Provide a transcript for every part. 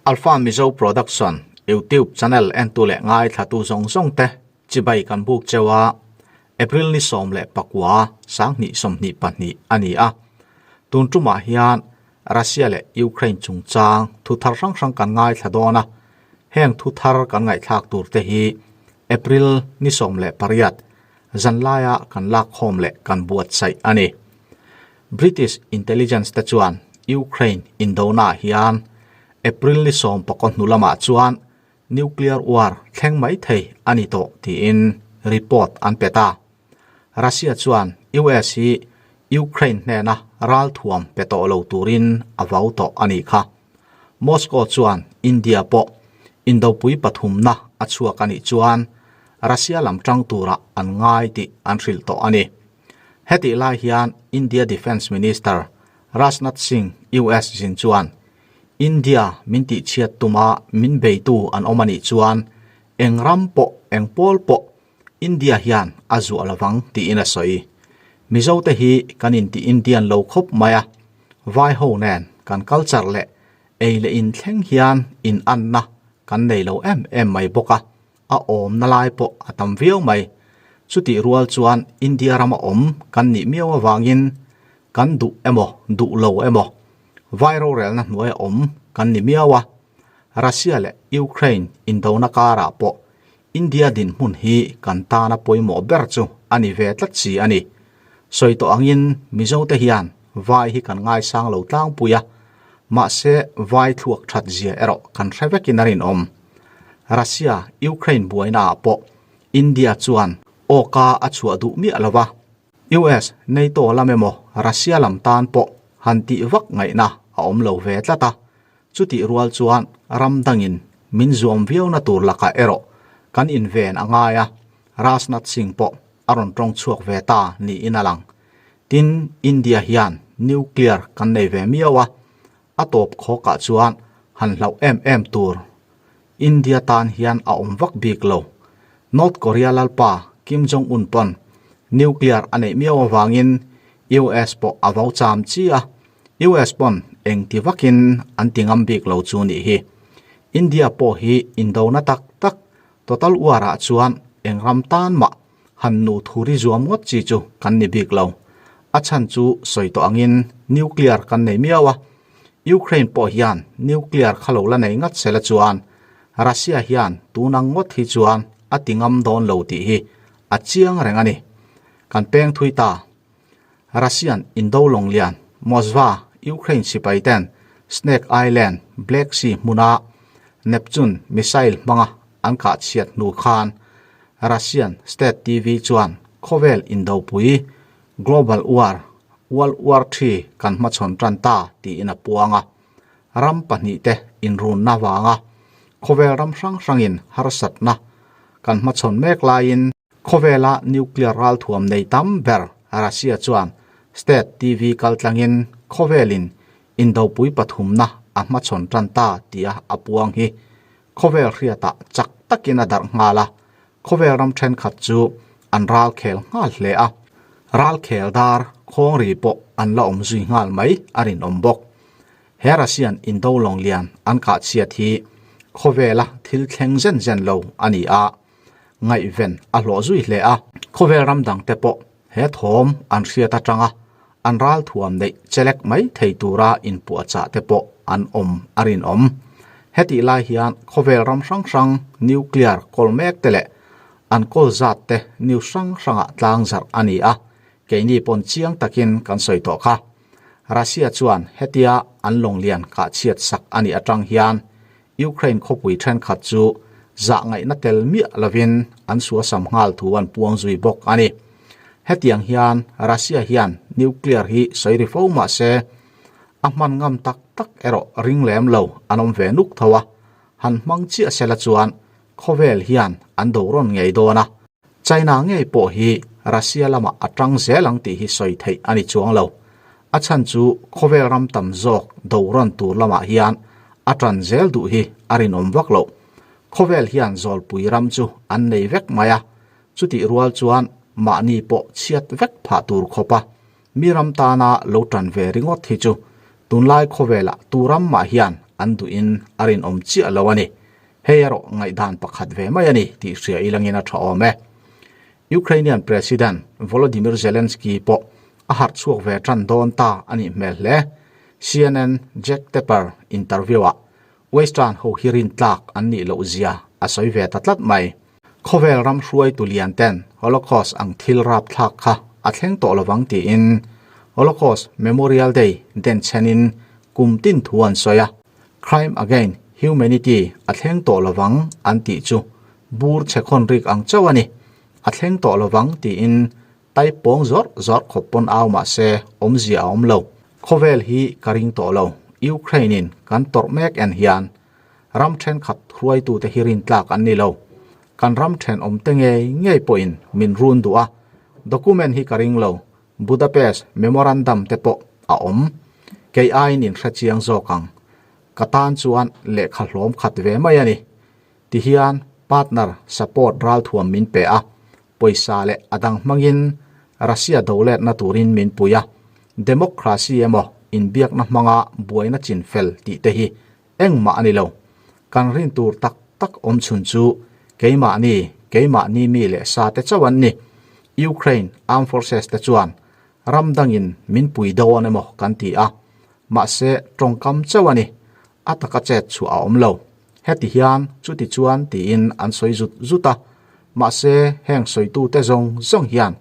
Alpha Mizo Production YouTube channel entu leh ngaithlatu zawng zawng te chibai kan buk cheu a, April ni 19 2022 a ni a. Tun tumah hian Russia leh Ukraine chungchang thu thar hrang hrang kan ngaithla dawn a, heng thu thar kan ngaihthlak tur te hi April ni 18 zanlaia kan lakkhawm leh kan buatsaih a ni. British intelligence te chuan Ukraine indona hian April ni 19 hnu lamah chuan nuclear war thleng mai thei a ni tawh tiin report an pe ta. Russia chuan US hi Ukraine hnena ralthuam pe tawh lo turin a vau tawh a nih kha. Moscow chuan India pawh indopui pathumna a chhuak a nih chuan Russia lam tang turah an ngai tih an hrilh tawh a ni. Hetih lai hian India Defence Minister Rajnath Singh US zin chuan India min tihchhiat tuma min beitu an awm a nih chuan eng ram pawh eng pawl pawh India hian a zuah lovang tiin a sawi. Mizote hi kan inti Indian lo khawp mai a, vai ho nen kan culture leh ei leh in thleng hian in anna kan nei lo em em mai bawk a, a awmna lai pawh a tam viau mai. Chutih rual chuan India rama awm kan nih miau avangin kan duh emaw duh lo emaw vai rorelna hnuaia awm kan ni miau a, Russia leh Ukraine indona karah pawh India dinhmun hi kan tana pawimawh ber chu a ni ve tlat si a ni. Sawi tawh angin Mizote hian vai hi kan ngaisang lo tlangpui a, mahse vai thluak that zia erawh kan hre vekin a rinawm. Russia, Ukraine buaina ah pawh India chuan awka a chhuah duh miah lo va, US, NATO lam emaw Russia lam tan pawh han tih vak ngaihna a awm lo ve tlat a, Chutih rual chuan ram dangin min zuam viauna tur lakah erawh kan inven a ngai a, Rajnath Singh pawh a rawn tawng chhuak ve ta niin a lang. Tin, India hian nuclear kan nei ve miau a, a tawp khawkah chuan han hlauh em em tur India tan hian a awm vak bik lo. North Korea lalpa Kim Jong Un pawn nuclear a neih miau avangin US pawh a vau cham chi a, US pawn engti vakin an ti ngam bik lo chu nih hi. India pawh hi indona tak tak total war ah chuan eng ram tan mah han nu thuri zuam ngawt chi chu kan ni bik lo. A chhan chu sawi tawh angin nuclear kan nei miau a. Ukraine pawh hian nuclear kha lo la nei ngat sela chuan Russia hian tunang ngawt hi chuan a ti ngam dawn lo tih hi a chiang reng a ni. Kan peng thui ta. Russian indo lawng lian Moskva, Ukraine sipai ten Snake Island, Black Sea hmuna Neptune missile hmanga an kah chhiat hnu khan Russian State TV chuan khawvel indopui, Global War, World War Three kan hmachhawn tan ta tiin a puang a. Ram pahnihte inrunna vanga khawvel ram hrang hrangin harsatna kan hmachhawn mek laiin Khawvela nuclear ralthuam nei tam ber Russia chuan State TV kaltlangin khawvelin indopui pathumna a hmachhawn tan ta tia a puang hi khawvel hriatah chak takin a darh nghal a, khawvel ram thenkhat chu an ralkhel nghal hle a, ralkhel dar khawngri pawh an la awm zui nghal mai a rinawm bawk. He Russian indo lawng lian an kahchhiat hi khawvela thil thleng zen zen lo a ni a. Ngaihven a hlawh zui hle a. Khawvel ram dangte pawh he thawm an hriat atanga an ralthuam neih chelek mai thei tura inpuahchah te pawh an awm a rinawm. Hetih lai hian khawvel ram hrang hrang nuclear kawl mek te leh an kawl zat te news hrang hrangah tlangzarh a ni a, keini pawn chiang takin kan sawi tawh kha. Russia chuan hetia an lawnglian kahchhiat sak a nih atang hian Ukraine khawpui thenkhat chu zah ngaihna tel miah lovin an suasam nghal thu an puang zui bawk a ni. Hetiang hian Russia hian nuclear hi sawi ri fo mah se, a hman ngam tak tak erawh ring lem lo an awm ve nuk tho a, han hmang chiah sela chuan khawvel hian an do rawn ngei dawn a. China ngei pawh hi Russia lamah a tang zel ang tih hi sawi theih a ni chuang lo. A chhan chu khawvel ram tam zawk do rawn tur lamah hian a tan zel duh hi a rinawm vak loh. Khawvel hian zawlpui ram chu an nei vek mai a, chutih rual chuan mahni pawh chhiat vek phah tur khawpa mi ram tana lo tan ve ringawt hi chu tunlai khawvelah tu ram mah hian an duhin a rinawm chiah lo a ni. Hei erawh ngaihdan pakhat ve mai a ni tih hria ilangin a tha awm e. Ukrainian President Volodymyr Zelensky pawh a harh chhuak ve tan dawn ta a nih hmel hle. CNN Jack Tepper interview-ah Western ho hi rintlak an nih loh zia a sawi ve ta tlat mai. Khawvel ram hruaitu lian ten Holocaust ang thil rapthlak kha a thleng tawh lovang tiin Holocaust Memorial Day den chhenin kum tin thu an sawi a. Crime Again Humanity a thleng tawh lovang an tih chu bur chhe khawn rik ang chauh a ni. A thleng tawh lovang tiin tai pawng zawrh zawrh khawp pawn au mah se awmzia a awm lo. Khawvel hi ka ring tawh lo. Ukraine in kan tawrh mek en hian ram thenkhat hruaitute hi rintlak an ni lo. Kan ram thenawmte ngei ngei pawhin min run duh a, document hi ka ring lo, Budapest Memorandum te pawh a awm. Kei aiin in hrechiang zawk ang. Ka tan chuan lehkha hlawm khat ve mai a ni. Tihian partner support ralthuam min pe a, pawisa leh a dang hmangin Russia doletna turin min pui a, democracy emaw inbiakna hmanga buaina chin fel tih te hi engmah a ni lo. Kan rin tur tak tak awm chhun chu keimahni, keimahni mi leh sa te chauh an ni. Ukraine Armed Forces te chuan ram dangin min pui dawn emaw kan ti a, mahse tawngkam chauh a ni, a taka chet chhuah a awm lo. Heti hian chuti chuan tiin an sawi zut zut a, mahse heng sawitute zawng zawng hian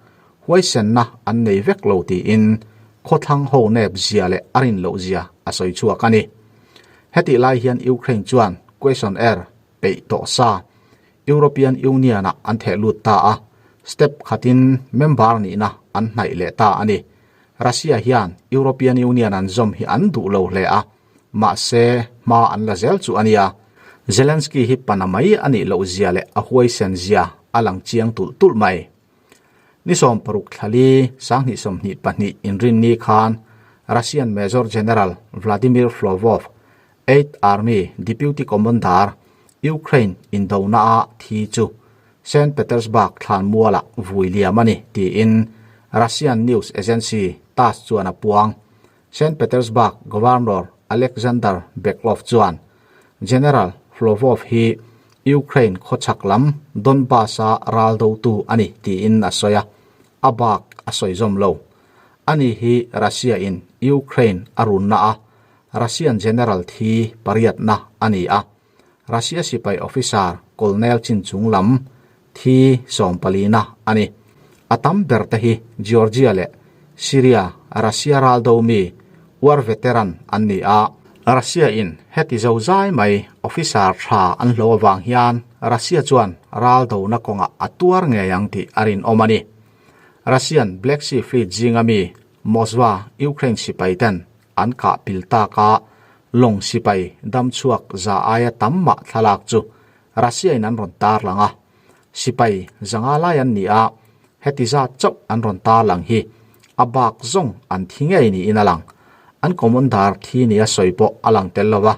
huaisenna an nei vek lo tiin khawthlang ho nep zia leh a rin loh zia a sawi chhuak a ni. Hetih lai hian Ukraine chuan Question Air peih tawh sa European Union-ah an theh lut ta a, step khatin member nihna an hnaih leh ta a ni. Russia hian European Union an zawm hi an duh lo hle a, Mahse, hma an la zel chu a nia. Zelensky hi pana mai a nih loh zia leh a huaisen zia a lang chiang tulh tulh mai. Ni 60 thlali 2022 inrinni khan Russian Major General Vladimir Flovov, Eighth Army Deputy Commander, Ukraine indonaah thi chu Saint Petersburg thlanmualah vui liam a ni tiin Russian news agency TASS chuan a puang. Saint Petersburg Governor Alexander Beglov chuan General Flovov hi Ukraine khawchhak lam Donbas-a ral dotu a ni tiin a sawi a, a bak a sawi zawm lo. Ani hi Russia-in Ukraine a runna a Russian General thi pariatna a ni a, Russia sipai officer Colonel chin chung lam thi sawmpalina a ni. A tam ber te hi Georgia leh Syria Russia ral do mi war veteran an ni a. Russia in heti zo zai mai officer tha an hlo avang hian Russia chuan ral dona kawngah a tuar ngei ang tih a rinawm a ni. Russian Black Sea Fleet zinga mi Moskva Ukraine sipai ten An kah pil tak a, lawng sipai dam chhuak za aia tam mah thlalak chu Russia in an rawn tarlang a. Sipai zanga lai an ni a, heti zat chauh an rawn tarlang hi a bak zawng an thi ngei niin a lang. An commander thi nia sawi pawh a lang tel lo va,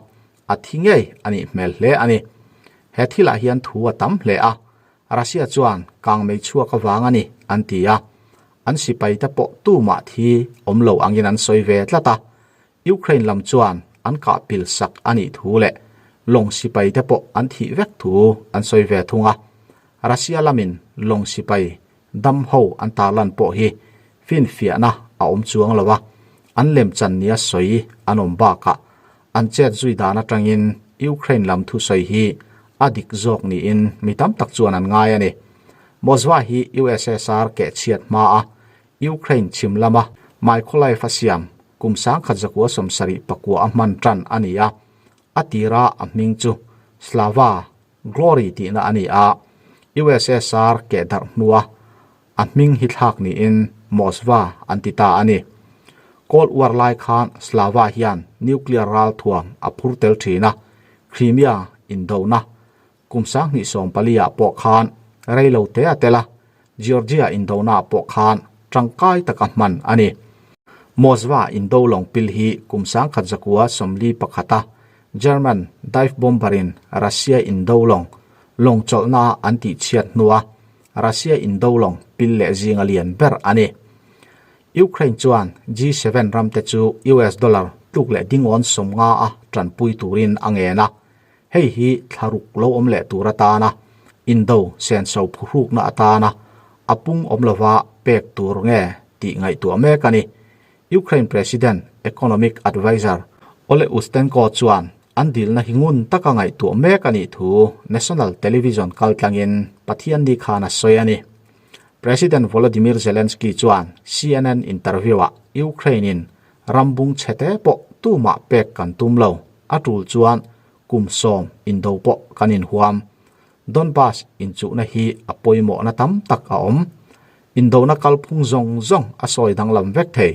a thi ngei a nih hmel hle a ni. He thilah hian thu a tam hle a, Russia chuan kangmei chhuak avang a ni an ti a, An sipaite pawh tumah thi awm lo angin an sawi ve tlat a, Ukraine lam chuan an kah pil sak a nih thu leh lawng sipaite pawh an thih vek thu an sawi ve thung a. Russia lamin lawng sipai dam ho an tarlan pawh hi finfiahna a awm chuang lo a, an lemchan nia sawi an awm bakah an chet zui dan atangin Ukraine lam thusawi hi a dik zawk niin mi tam tak chuan an ngai a ni. Mosva hi USSR kehchhiat hmaa Ukraine chhim lama Mykolaiv a siam kum 1974 a hman tan a ni a, a tira a hming chu Slava, Glory tihna a ni a, USSR kehdarh hnua a hming hi thlak niin Mosva an ti ta a ni. Cold War lai khan Slava hian nuclear ralthuam a phur tel thin a, Crimea indona Kum 2014 ah pawh khan rei lo te a tel a, Georgia indona ah pawh khan tangkai taka hman a ni. Moskva indo lawng pil hi kum 1941 a German dive bomber in Russia indo lawng lawng chawlhna an tihchhiat hnua Russia indo lawng pil leh zinga lian ber a ni. Ukraine chuan G7 ramte chu US dollar. tluk leh dingawn 50 a tanpui turin a ngen a. Hei hi thlaruk lo awm leh tur atana indo senso phuhrukna atana a pung awm lova pek tur nge tih ngaihtuah mek a ni. Ukraine President Economic Adviser Oleh Ustenko chuan an dilna hi ngun taka ngaihtuah mek a nih thu National Television kaltlangin Pathianni khan a sawi a ni. President Volodymyr Zelensky chuan CNN interview-ah Ukraine-in rambung chhete pawh tumah pek kan tum lo, a tul chuan kum 10 indo pawh kan inhuam. Donbas inchuhna hi a pawimawhna tam tak a awm. Indona kalphung zawng zawng a sawi danglam vek thei.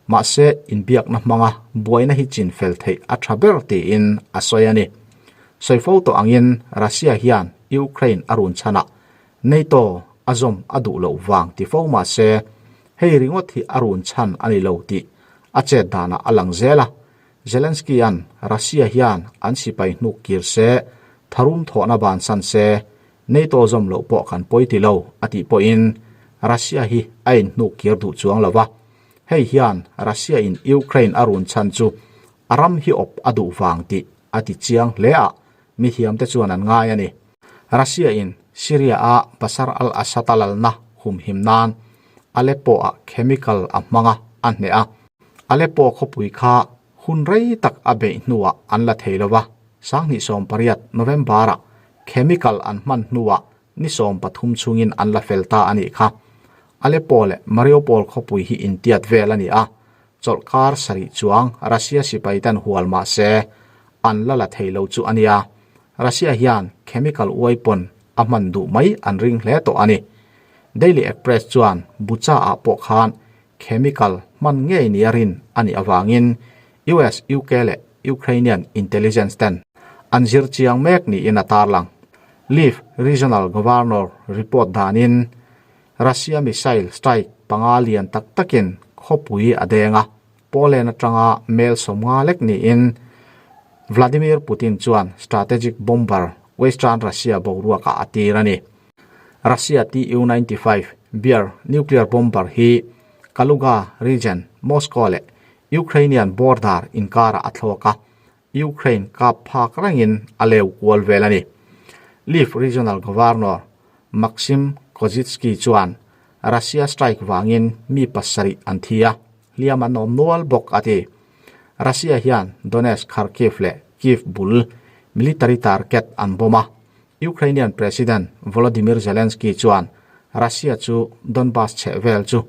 Mahse, inbiakna hmanga buaina hi chin fel theih a tha ber tiin a sawi a ni. Sawi fo tawh angin Russia hian Ukraine a run chhanah NATO a zawm a duh loh vang ti fo mahse, hei ringawt hi a run chhan a ni lo tih a chet danah a lang zel a. Zelensky-a'n Russia hian an sipai hnuk kir se, tharum thawhna bansan se, NATO zawm loh pawh kan pawi ti lo a tih pawhin Russia hi a inhnuk kir duh chuang lo va. Hei hian Russia-in Ukraine a run chhan chu a ram hi awp a duh vang tih a ti chiang hle a, mithiamte chuan an ngai a ni. Russia-in Syria-a Bashar al-Assad-a lalna humhim nan Aleppo-a chemical a hmang a, a hneh a. Aleppo khawpui kha hun rei tak a beih hnuah an la thei lo va, 2018 November-ah chemical an hman hnuah ni 13 chungin an la fel ta a nih kha. Aleppo leh Mariupol khawpui hi intiat vel a ni a, chawlhkar sarih chuang Russia sipaiten hual mah se an la la thei lo chu a nia. Russia hian chemical weapon a hman duh mai an ring hle tawh a ni. Daily Express chuan Bucha-ah pawh khan chemical hman ngei nia rin a nih avangin US, UK leh Ukrainian intelligence ten an zir chiang mek niin a tarlang. Lviv Regional Governor report danin Russia missile strike panga lian tak takin khawpui a deng a, Poland atanga mel 50 lek niin Vladimir Putin chuan strategic bomber Western Russia boruakah a tir a ni. Russia Tu-95 Bear nuclear bomber hi Kaluga region, Moscow leh Ukrainian border inkarah a thlawk a, Ukraine kap phak rengin a leu kual vel a ni. Lviv Regional Governor Maksym Kozitsky chuan Russia strike vangin mi pasarih an thi a, hliam an awm nual bawk a ti. Russia hian Donetsk, Kharkiv leh Kyiv bul military target an bomb a, Ukrainian President Volodymyr Zelensky chuan Russia chu Donbas chhehvel chu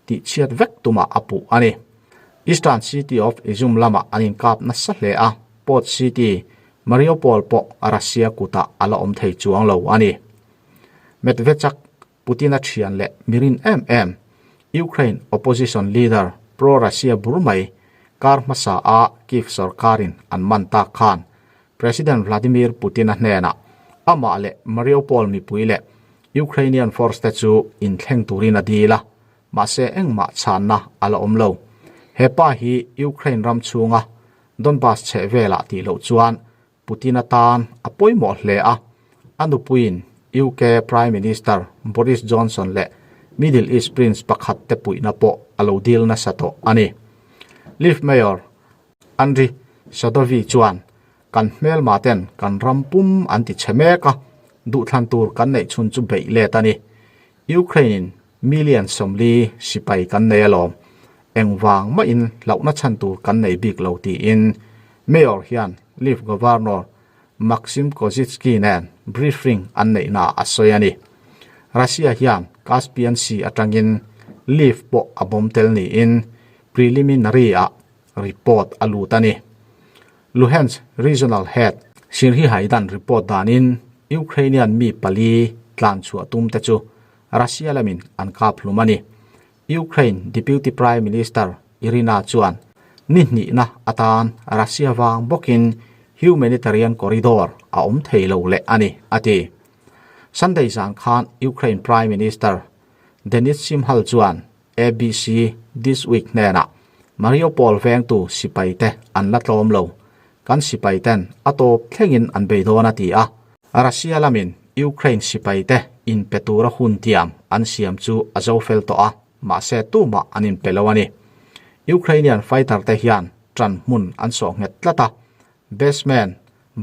tihchhiat vek tumah a puh a ni. Eastern city of Izum lamah an inkap nasa hle a, port city Mariupol pawh Russia kutah a la awm thei chuang lo a ni. Medvedchuk Putin-a thian leh mirin em em Ukraine opposition leader pro-Russia bur mai kar hmasa a Kyiv sorkarin an man tak khan President Vladimir Putin-a hnenah amah leh Mariupol mipui leh Ukrainian force te chu inthleng turin a dil a, mahse engmah chhanna a la awm lo. He pa hi Ukraine ram chhunga Donbas chhehvelah tih loh chuan Putin-a tan a pawimawh hle a, a nupuiin UK Prime Minister Boris Johnson leh Middle East Prince pakhat te puihna pawh a lo dil nasa tawh a ni. Lviv Mayor Andriy Sadovyi chuan, Kan hmelma ten kan ram pum an ti chhe mek a, duhthlan tur kan neih chhun chu beih let a ni. Ukraine-in million 40 sipai kan nei alawm. Engvang mahin hlauhna chhan tur kan nei bik lo tiin Mayor hian Lviv Governor Maksym Kozitsky nen briefing an neihnaah a sawi a ni. Russia hian Caspian Sea atangin Lviv pawh a bawm tel niin preliminary-ah report a lut a ni. Luhansk Regional Head Serhiy Haidan report danin Ukrainian mi pali tlan chhuah tum te chu Russia lamin an kap hlum a ni. Ukraine Deputy Prime Minister Irina chuan ni hnihna atan Russia vang bawkin humanitarian corridor a awm thei lo leh a ni, a ti. Sunday zan khan Ukraine Prime Minister Denys Shmyhal chuan ABC This Week hnenah Mariupol vengtu sipaite an la tlawm lo, kan sipaiten a tawp thlengin an bei dawn a ti a. Russia lamin Ukraine sipaite inpe tura hun tiam an siam chu a zo fel tawh a, mahse tumah an inpe lo a ni. Ukrainian fighter te hian. ṭan hmun an sawh nghet tlat a, basement,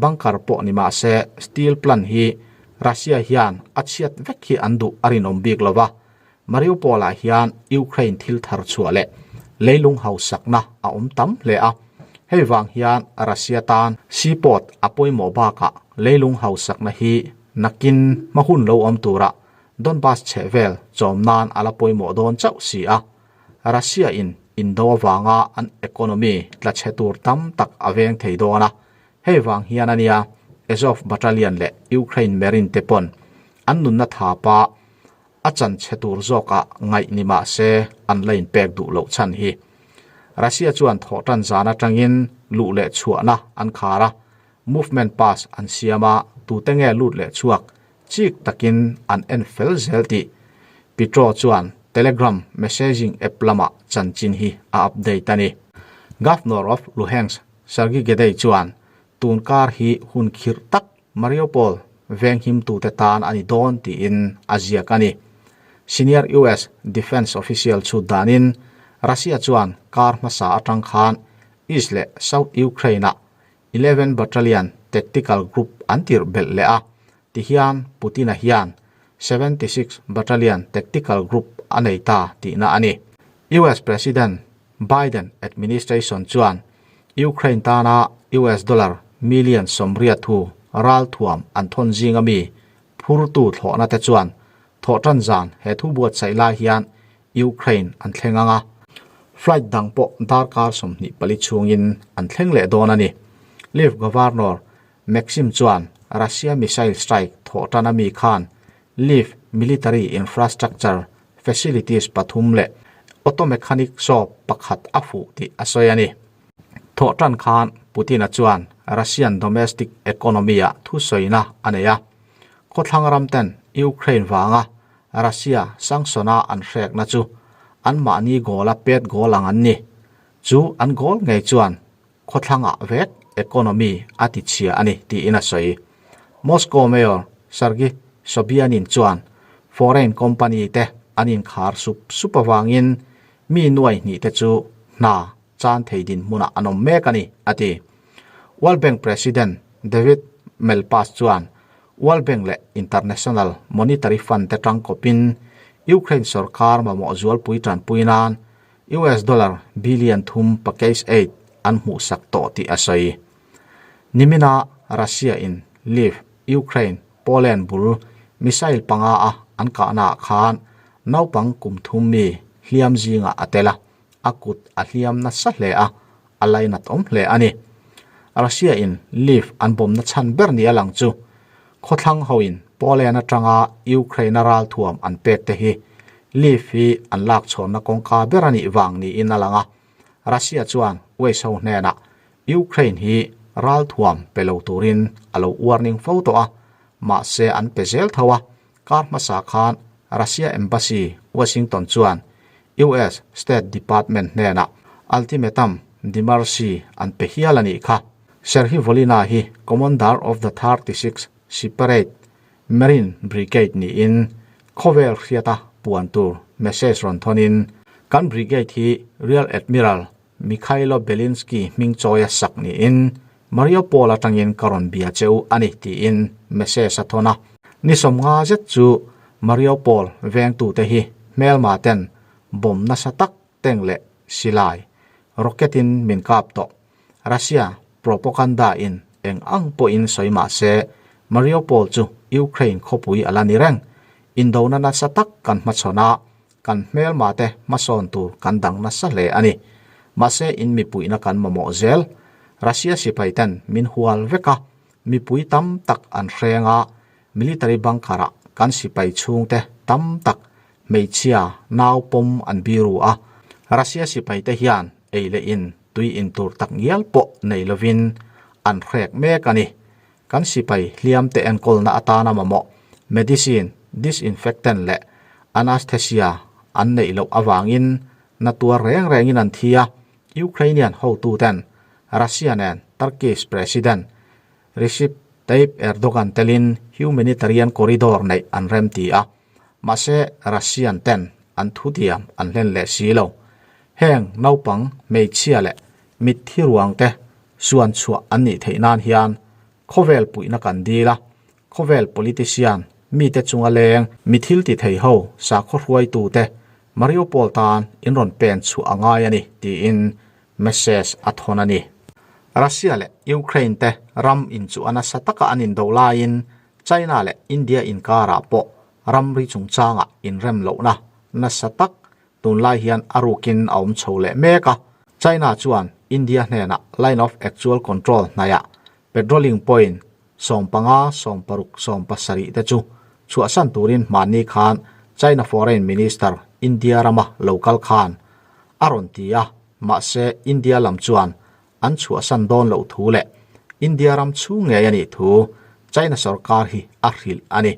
bunker pawh ni mah se steel plant hi Russia hian a chhiat vek hi an duh a rinawm bik lo va, Mariupol-ah hian Ukraine thil thar chhuah leh leilung hausakna a awm tam hle a, hei vang hian Russia tan seaport a pawimawh bakah leilung hausakna hi nakin hma hun lo awm turah Donbas chhehvel chawm nan a la pawimawh dawn chauh si a. Russia in indo avanga an economy tla chhe tur tam tak a veng thei dawn a, hei vang hian a nia Azov Battalion leh Ukraine Marine te pawn an nunna thapa a chan chhe tur zawkah ngaih ni mah se an la inpek duh loh chhan hi. Russia chuan thawhtan zan atangin luh leh chhuahna an khar a, movement pass an siam a, tute nge lut leh chhuak chik takin an en fel zel tih Petro chuan Telegram messaging app lamah chanchin hi a update a ni. Governor of Luhansk Sergiy Gedey chuan tun kar hi hun khirh tak Mariupol venghimtute tan a ni dawn tiin a ziak a ni. Senior US defence official chhut danin Russia chuan kar hmasa atang khan East leh South Ukraine-ah Eleven Battalion Tactical Group an tirh belh leh a, tihian Putin-a hian 76 Battalion Tactical Group a nei ta tihna a ni. US President Biden administration chuan Ukraine tana US dollar million 80 thu ralthuam an thawn zinga mi phurtu thlawhna te chuan thawhtan zan he thu buatsaih lai hian Ukraine an thleng ang a, flight dang pawh darkar 24 chhungin an thleng leh dawn a ni. Lviv Governor Maxim chuan Russia missile strike thawhtan a mi khan Lviv military infrastructure facilities pathum leh auto mechanic shop pakhat a fuh tih a sawi a ni. Thawhtan khan Putin-a chuan Russian domestic economy-ah thusawina a nei a, khawthlang ramten Ukraine vanga Russia sanction-a an hrekna chu anmahni goal-a pet goal ang an ni. Chu an goal ngei chuan khawthlangah vek economy a ti chhia a ni tiin a sawi. Moscow Mayor Sergei Sobyanin chuan foreign company te an inkhar sup sup avangin mi nuai hnih te chu hna chan thei dinhmunah an awm mek a ni, a ti. World Bank President David Malpass chuan World Bank leh International Monetary Fund te tangkawpin Ukraine sorkar mamawh zualpui tanpui nan US dollar billion thum package aid an hmuhsak tawh tih a sawi. Nimina Russia in Lviv, Ukraine, Poland bul missile panga a an kahnaah khan naupang kum thum mi hliam zingah a tel a, a kut a hliam nasa hle a, a lainat awm hle a ni. Russia in Lviv an bawmna chhan ber ni a lang chu khawthlang hoin Poland atanga Ukraine a ralthuam an pek te hi Lviv hi an lak chhawnna kawngka ber a nih vang niin a lang a. Russia chuan West ho hnenah Ukraine hi ralthuam pe lo turin a lo warning fo tawh a, mahse an pe zel tho a, Kar hmasa khan Russia Embassy Washington chuan US State Department hnenah ultimatum demarche an pe hial a nih kha. Serhiy Volina hi Commander of the 36 Separate Marine Brigade niin khawvel hriata puan tur message rawn thawnin, Kan brigade hi Rear Admiral Mikhailo Belinsky hming chawia sak niin Mariupol atangin ka rawn bia che u a ni tiin message a thawn a. Ni sawmnga zet chu Mariupol vengtute hi hmelma ten bomb nasa tak teng leh silai rocket in min kap tawh. Russia propaganda in eng ang pawhin sawi mah se Mariupol chu Ukraine khawpui a la ni reng. Indona nasa tak kan hmachhawn a, Kan hmelma te hmasawn tur kan dang nasa hle a ni. Mahse in mipuihna kan mamawh zel. Russia sipai ten min hual vek a, mipui tam tak an hreng a, military bunker ah kan sipai chhungte tam tak hmeichhia nau pawm an biru a. Russia sipai te hian ei leh in tui in tur tak ngial pawh nei lovin an hrek mek a ni. Kan sipai hliamte enkawlna atana mamawh medicine, disinfectant leh anaesthesia an neih loh avangin na tuar reng rengin an thi a, Ukrainian hotuten Russia nen Turkish President Recep Tayyip Erdogan telin humanitarian corridor neih an remti a, mahse Russian ten an thutiam an hlen leh si lo. Heng naupang hmeichhia leh. Mitthi ruang te suan chhuah an nih theih nan hian khawvel puihna kan dil a, khawvel politician mite chunga leng mi thil ti thei ho sakhaw hruaitu te Mariupol tan in rawn pen chhuah a ngai a ni tiin message a thawn a ni. Russia leh Ukraine te ram inchuh a nasa taka an indo laiin China leh India inkarah pawh ramri chungchangah inrem lohna nasa tak Tunlai hian a rukin a awm chho leh mek a, China chuan India hnenah Line of Actual Control hnaiah patrolling point 15, 60, 70 te chu chhuahsan turin hmanni khan China Foreign Minister India rama lo kal khan a rawn ti a, mahse India lam chuan an chhuahsan dawn loh thu leh India ram chhung ngei a nih thu China sorkar hi a hrilh a ni.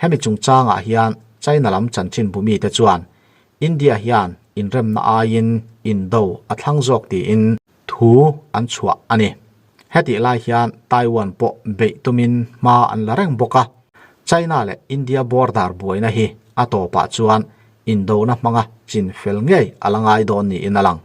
Hemi chungchangah hian China lam chanchin bumite chuan India hian inremna aiin indo a thlang zawk tiin thu an chhuah a ni. Hetih lai hian Taiwan pawh beih tumin hma an la reng bawk a, China leh India border buaina hi a tawpah chuan indona hmanga chin fel ngei a la ngai dawn niin a lang.